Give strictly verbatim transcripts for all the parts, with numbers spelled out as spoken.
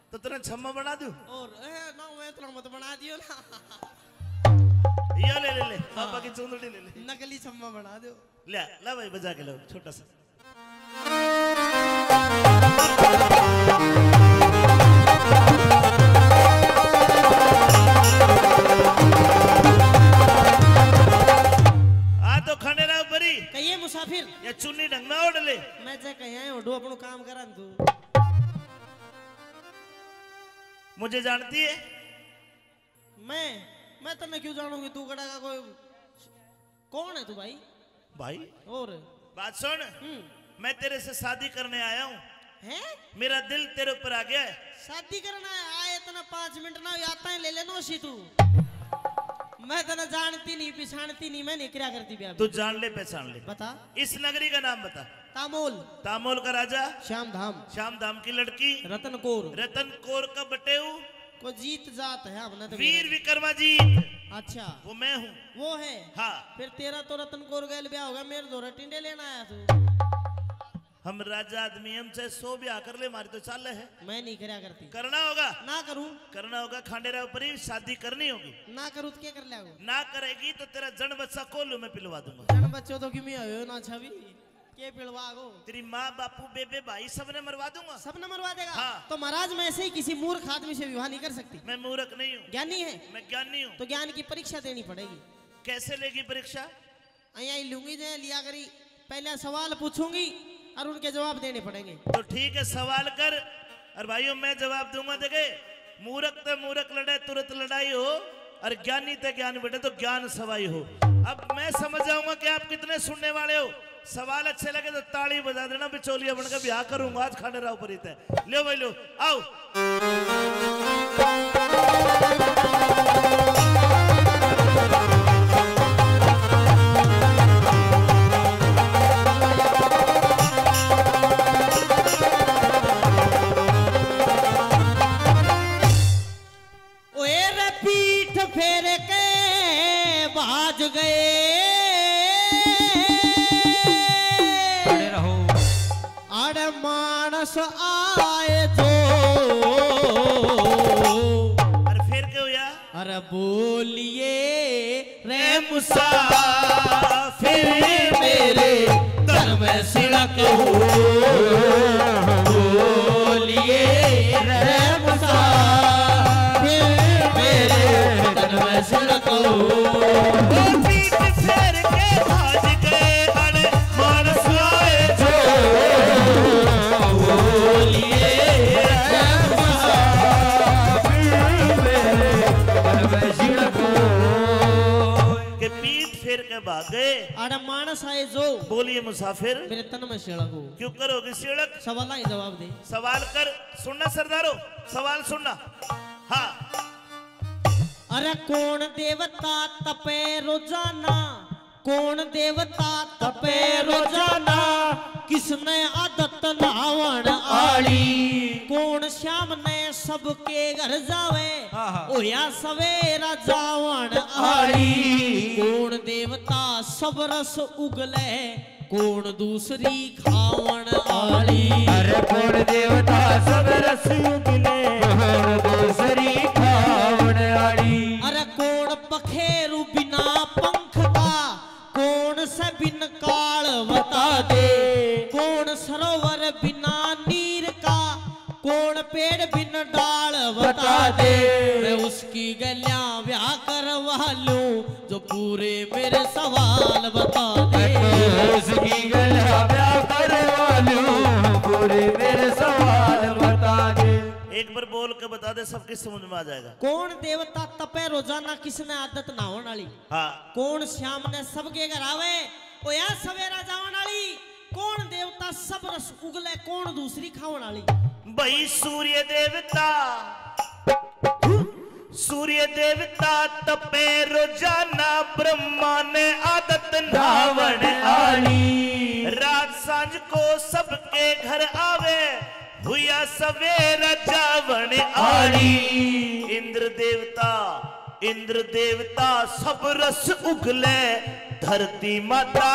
तो तेरा छम्मा बना दूं? और, ए, ना, मैं इतना मत बना दियो ना। ये ले, ले, ले। हाँ। पापा की चुंदड़ी ले ले। नकली छम्मा बना दो। ले, ले भाई, बजा के लो, छोटा सा। आ तो खाने रहा ऊपरी। कहिए मुसाफिर। या चुन्नी ढंग में ओढ़ ले। मैं जे कहीं आए ओढ़ो, अपनो काम करा तू। मुझे जानती है? मैं, मैं तन्ने क्यों जानूंगी? तू कड़ा का कोई, कौन है तू भाई? भाई? और? बात सुन, हम्म। मैं तेरे से शादी करने आया हूँ। हैं? मेरा दिल तेरे ऊपर आ गया है। शादी करना है? आए इतना पाँच मिनट ना, आता है, ले लेनो सी तू। मैं तन्ने जानती नहीं, पिछाणती नहीं, मैं नहीं किरा करती ब्याह। तू जान ले, पहचान ले। बता। इस नगरी का नाम बता। तामोल। तामोल का राजा? श्याम धाम। श्याम धाम की लड़की? रतन कौर। रतन कौर का बटेऊ? को जीत जात है हमने तो वीर मेरा। विक्रमाजीत। अच्छा। वो मैं हूँ। वो है? हाँ। फिर तेरा तो रतन कौर गैल ब्याह होगा, मेरे धोरे टिंडे लेना आया तू। हम राजा आदमी, हम चाहे सौ ब्याह कर ले, हमारी तो चाल है। मैं नहीं करया करती। करना होगा? ना करूँ। करना होगा, खांडेरा ऊपर ही शादी करनी होगी। ना करूँ तो क्या कर लिया? ना करेगी तो तेरा जन बच्चा कोल्हू में पिलवा दूंगा। जन बच्चों तो किमी आयो ना छवि। के पिलवागो? तेरी माँ, बापू, बेबे, भाई, सबने मरवा दूंगा। सबने मरवा देगा? हाँ। तो महाराज, मैं ऐसे ही किसी मूर्ख आदमी से विवाह नहीं कर सकती। मैं मूर्ख नहीं हूँ। ज्ञानी है? मैं ज्ञानी हूँ। तो ज्ञान की परीक्षा देनी पड़ेगी। कैसे लेगी परीक्षा? अयां ही लूंगी जे लिया करी, पहले सवाल पूछूंगी और उनके जवाब देने पड़ेंगे। तो ठीक है, सवाल कर। और भाइयों, मैं जवाब दूंगा। देखे, मूर्ख ते मूर्ख लड़े, तुरंत लड़ाई हो, और ज्ञानी ते ज्ञान बटे तो ज्ञान सवाई हो। अब मैं समझ जाऊंगा कि आप कितने सुनने वाले हो। सवाल अच्छे लगे तो ताली बजा देना, बिचौलिया बनकर ब्याह करूंगा आज खांडेरा ऊपर ही ते। लो भाई लो, आओ। ओए रे पीठ फेर के भाज गए। खड़े रहो। अरे मानस आए जो। अरे फिर क्या हुआ? अरे बोलिए रे मुसाफिर मेरे तन में सिड़क हो। बोलिए रे मुसाफिर मेरे तन में सिड़क हो। वो पीठ फेर के भाज गए अरे मानस आए जो। बोलिए रे मुसाफिर मेरे तन में सिड़क हो। के पीठ फेर के भाग गए। आड़े मानस आए जो। बोलिए मुसाफिर। मेरे तन में सिड़क हो। क्यों करोगे सिड़क? सवाल ही जवाब दे। सवाल कर। सुनना सरदारो, सवाल सुनना। हाँ। अरे कौन देवता तपे रोजाना, कौन देवता तपे रोजाना, किसने आदत नहावण आली, कौन श्याम ने सबके घर जावे, हाँ, हाँ। होया सवेरा जावण आली। कौन देवता सब रस उगले, कौन दूसरी खावण आली। अरे कौन देवता सब रस उगले, कौन दूसरी खावण आली। अरे कौन पखेरू बिना पंख का, कौन से बिन काल बता दे, कौन सरोवर बिना नीर का, कौन पेड़ बिन डाल बता दे। मैं उसकी गलियां ब्याह करवा लूं जो पूरे मेरे सवाल बता दे। मैं उसकी गलियां ब्याह करवा लूं, पूरे मेरे सवाल बता दे। एक बार बोल के बता दे, सबकी समझ में आ जाएगा। कौन देवता तपे रोजाना, किसने आदत नहावण आली? हाँ। कौन श्याम ने सबके घर आवे, होया सवेरा जावण आली? कौन देवता सब रस उगले, कौन दूसरी खावण आली? भाई सूर्य देवता, सूर्य देवता तपे रोजाना, ब्रह्मा ने आदत नहावण आली। रात सांझ को सबके घर आवे, हुया सवेरा जावण आली। इंद्र देवता, इंद्र देवता सब रस उगले, धरती माता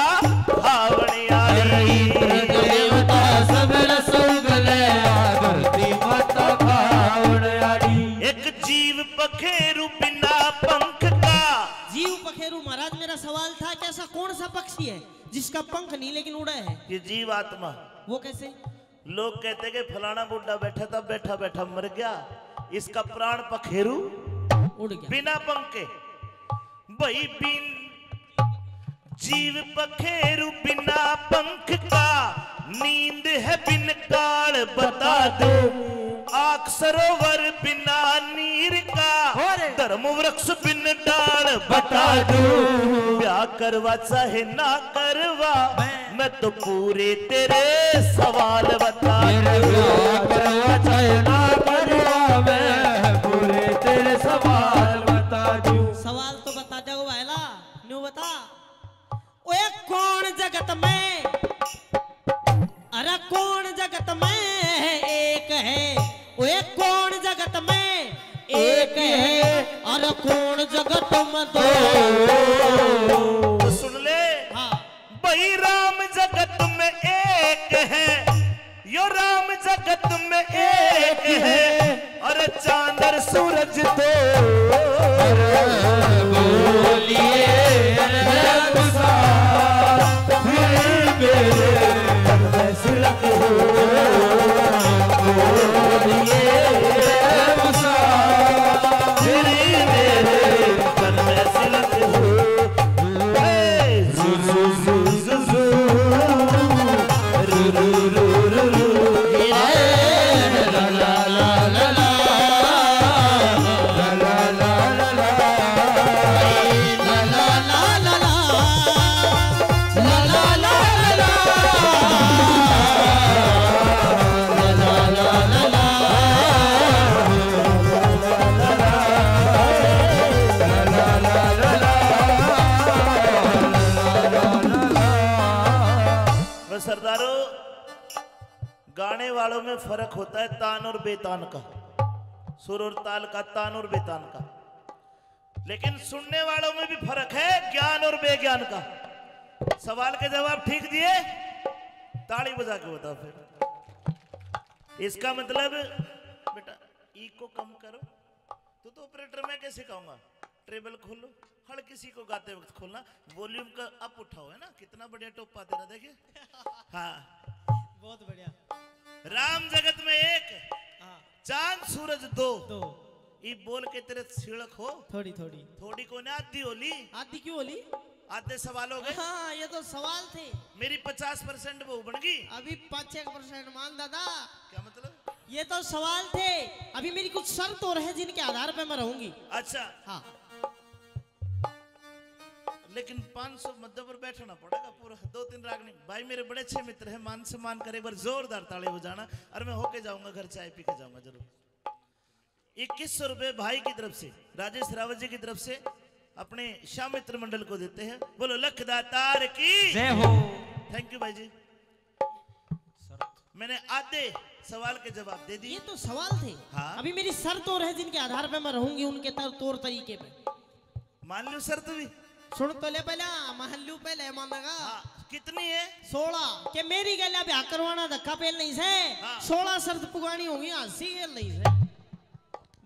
खावण आली। इंद्र देवता सब रस उगले, धरती माता खावण इसका पंख नहीं, लेकिन उड़ा है। ये जीव आत्मा। वो कैसे? लोग कहते कि फलाना बुड्ढा बैठा था, बैठा बैठा मर गया, इसका प्राण पखेरु उड़ गया। बिना पंख के। भाई बिन जीव पखेरु बिना पंख का, नींद है बिन काल बता दूं। आग सरोवर बिना नीर का, अरे। धर्म वृक्ष बिन डाल बता दूं। ब्याह करवा चाहे ना करवा, मैं मैं तो पूरे तेरे सवाल बता दूं। ब्याह करवा चाहे ना करवा, मैं पूरे तेरे सवाल बता दूं। सवाल तो बता दे भाईला, न्यू बता। ओए कौन जगत में, अरे कौन जगत में एक है? ओए कौन जगत में एक है, अरे कौन जगत में दो? तो सुन ले। हाँ। भाई राम जगत में एक है, यो राम जगत में एक है, अरे चांद और सूरज दो। अरे बोलिए रे गुसार, फिर मेरे तन में सिलक हो। बोलिए रे गुसार, फिर मेरे तन में सिलक हो। सरदारों, गाने वालों में फर्क होता है तान और बेतान का, सुर और ताल का, तान और बेतान का। लेकिन सुनने वालों में भी फर्क है ज्ञान और बेज्ञान का। सवाल के जवाब ठीक दिए, ताली बजा के बताओ फिर। इसका मतलब, बेटा, इको कम करो। तो, तो ऑपरेटर मैं कैसे कहूंगा? ट्रेबल खोलो, हर किसी को गाते वक्त खोलना, वॉल्यूम का अप उठाओ, है ना? कितना बढ़िया टोपा तेरा, देखिए। हाँ, बहुत बढ़िया। राम जगत में एक, हाँ। चांद सूरज दो। दो। ई बोल के तेरे छिड़क हो। थोड़ी थोड़ी। थोड़ी को ना, आधी होली। आधी क्यों होली? आधे सवाल हो गए। हाँ, ये तो सवाल थे। मेरी पचास परसेंट बहू बन गई। अभी पाँच एक परसेंट मान दादा। क्या मतलब? ये तो सवाल थे। अभी मेरी कुछ शर्त और है जिनके आधार पे मैं रहूंगी। अच्छा। हाँ। लेकिन पाँच सौ मध्य पर बैठना पड़ेगा पूरा, दो तीन रागनी। भाई मेरे बड़े अच्छे मित्र हैं, मान सम्मान कर एक बार जोरदार ताली बजाना, और मैं होके जाऊंगा घर, चाय पी के जाऊंगा जरूर। इक्कीस सौ रुपए भाई की तरफ से, राजेश रावत जी की तरफ से अपने श्याम मित्र मंडल को देते हैं। बोलो लख दातार की जय हो। थैंक यू भाई जी। मैंने आधे सवाल के जवाब दे दिए। ये तो सवाल थे। हाँ। अभी मेरी शर्त और है जिनके आधार पे मैं रहूंगी, उनके तर-, तौर तरीके पे। मान लो शर्त भी। सुन तो ले पहले, मान लूं पहले, मानेगा? हाँ, कितनी है? सोलह। के मेरी गैल्या ब्याह करवाना धक्का पेल नहीं से? हाँ। सोलह शर्त पुगानी होगी, हंसी गेल नहीं से।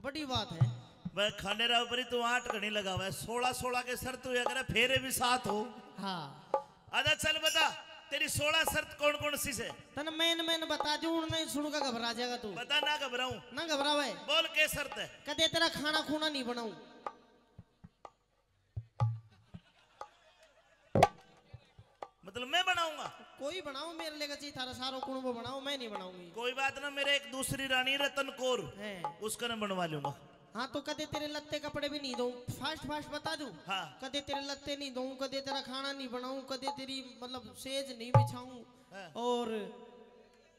बड़ी बात है। भाई खांडेराव परी, तू आठ घणी लगावे, सोलह सोलह के शर्त हुआ करे, फेरे भी सात हो। हाँ। आजा चल बता, तेरी सोलह शर्त कौन कौन सी से? तन मैन मैन बता दूं, उड़ना ही सुनकर घबरा जाएगा तू। बता ना घबराऊं। ना घबरावे। बोल के शर्त है? कदे तेरा खाना खूना नहीं बनाऊं। मतलब मैं बनाऊंगा? कोई बनाओ मेरे लेकर जी, थारा सारो कुणबो बनाओ, मैं नहीं बनाऊंगी। कोई बात ना, मेरे एक दूसरी रानी रतन कौर, हैं। उसका मैं बनवा लूंगा। हाँ, तो कदे तेरे लत्ते कपड़े भी नहीं दूं, फास्ट फास्ट बता दूं। हाँ। कदे तेरे लत्ते नहीं दूं, कदे तेरा खाना नहीं बनाऊं, कदे तेरी मतलब सेज नहीं बिछाऊं। हाँ। और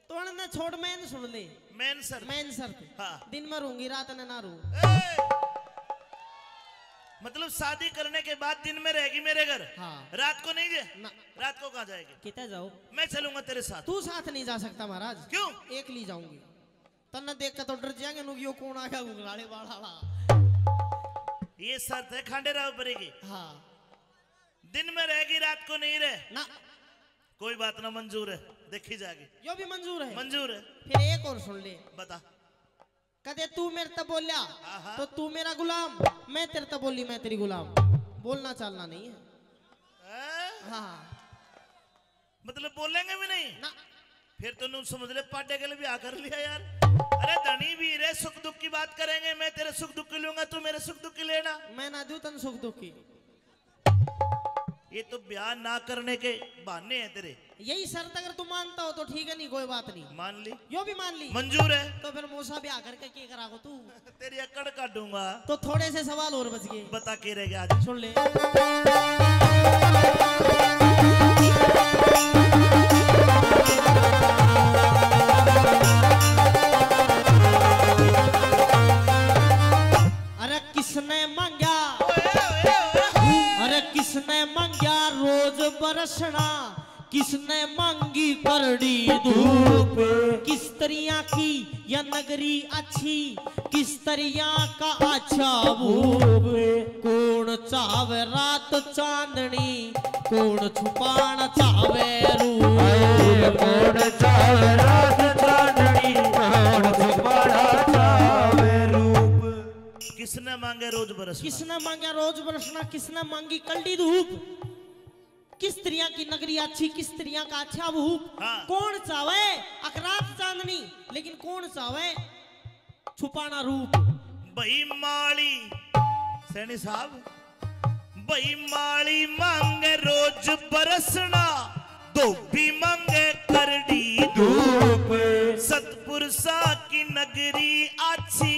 तो अणने छोड़, मैन सुन ले। मैन शर्त? मैन शर्त। हाँ। दिन में रहूंगी, रात ने ना रहूं। ए! मतलब शादी करने के बाद दिन में रहेगी मेरे घर? हाँ। रात को नहीं जे? ना। रात को कहाँ जाएगी? किते जाओ? मैं चलूंगा तेरे साथ। तू साथ नहीं जा सकता महाराज। क्यों? एकली जाऊंगी। तन्ने देख के तो डर जाएंगे, नु यो कौन आ गया घुघराले वाला? ये शर्त है खांडेराव परी की। हाँ। दिन में रहेगी, रात को नहीं रहे। ना। कोई बात ना, मंजूर है, देखी जाएगी। यो भी मंजूर है? मंजूर है। फिर एक और सुन ले। बता। कदे तू मेरे ते बोल्या, आहा। तो तू मेरा गुलाम, मैं तेरे ते बोली, मैं तेरी गुलाम। बोलना चालना नहीं है। हैं? हाँ। मतलब बोलेंगे भी नहीं ना। फिर तो नू समझ ले, पाडे के लिए ब्याह कर लिया यार। अरे धनी भी रे, सुख दुख की बात करेंगे, मैं तेरे सुख दुख की लूंगा, तू मेरे सुख दुख की लेना। मैं ना दूं तन सुख दुख की। ये तो ब्याह ना करने के बहाने हैं तेरे। यही शर्त अगर तू मानता हो तो ठीक है, नहीं कोई बात नहीं। मान ली। यो भी मान ली। मंजूर है। तो फिर मूसा ब्याह करके के करागो तू? तेरी अकड़ काटूंगा। तो थोड़े से सवाल और बच गए। बता के रह गया आज। सुन ले। अरे किसने मांग्या, अरे किसने मांग्या रोज बरसना, किसने मांगी करड़ी धूप, किस तरिया की या नगरी अच्छी, किस तरिया का अच्छा भूप। कौन चावे रात चांदनी, कौन छुपाना चावे रूप। हाय, कौन चावे रात चांदनी, कौन छुपाना चावे रूप। किसने मांगे रोज बरसना? किसने मांगे रोज बरसना, किसने मांगी करड़ी धूप? किस तरिया की नगरी अच्छी, किस तरिया का अच्छा भूप। हाँ। कौन चावे अखरात चांदनी, लेकिन कौन चावे छुपाना रूप। भाई माली, सैनी साहब, भाई माली मांगे रोज बरसना, धोबी मांगे करड़ी धूप। सतपुरुषा की नगरी अच्छी,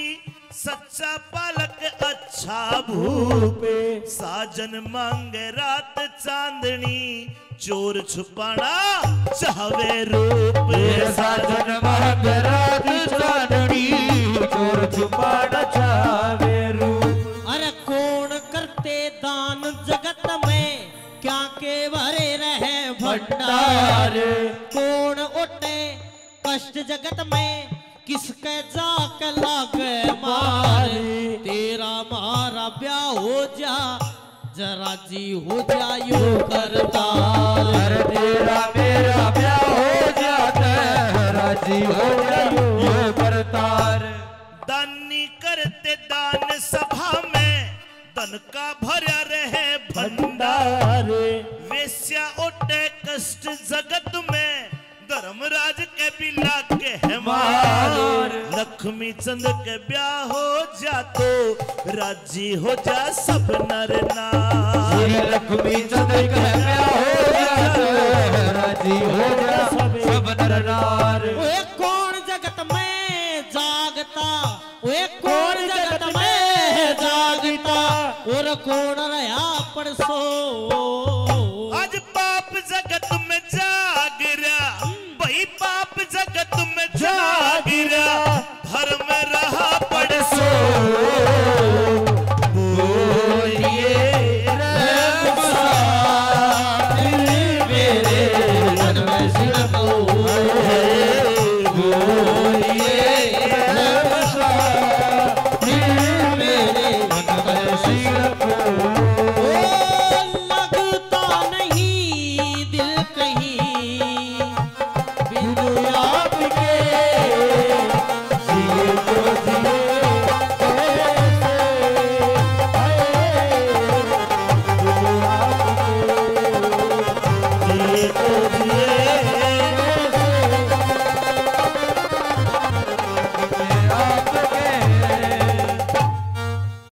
सच्चा पालक अच्छा भूप। साजन मांगे रात चांदनी, चोर छुपाना चावे रूप। ये साजन मांगे रात चांदनी, चोर छुपाना चावे रूप। अरे कौन करते दान जगत में, क्या के भरे रहे भंडार। भंडार। कौन ओटे कष्ट जगत में, किसके जाके लागे मार। तेरा मारा ब्याह हो जा, जरा राजी हो जा यो करतार। अरे तेरा मेरा ब्याह हो जा, जरा राजी हो जा यो करतार। दानी करते दान सभा में, धन का भरा रहे भंडार। भंडार। वेश्या ओटे कष्ट जगत में, धर्मराज के भी लागे है मार। मार। लक्ष्मी चंद के ब्याह हो जा तो, राजी हो जा सब नर नार। लक्ष्मी चंद के ब्याह हो जा तो, राजी हो जा सब नर नार। ओए कौन जगत में जागता, ओए कौन जगत में जागता, और कौन रहा परसो। आज पाप जगत में जाग रहा, भाई पाप जगत में जाग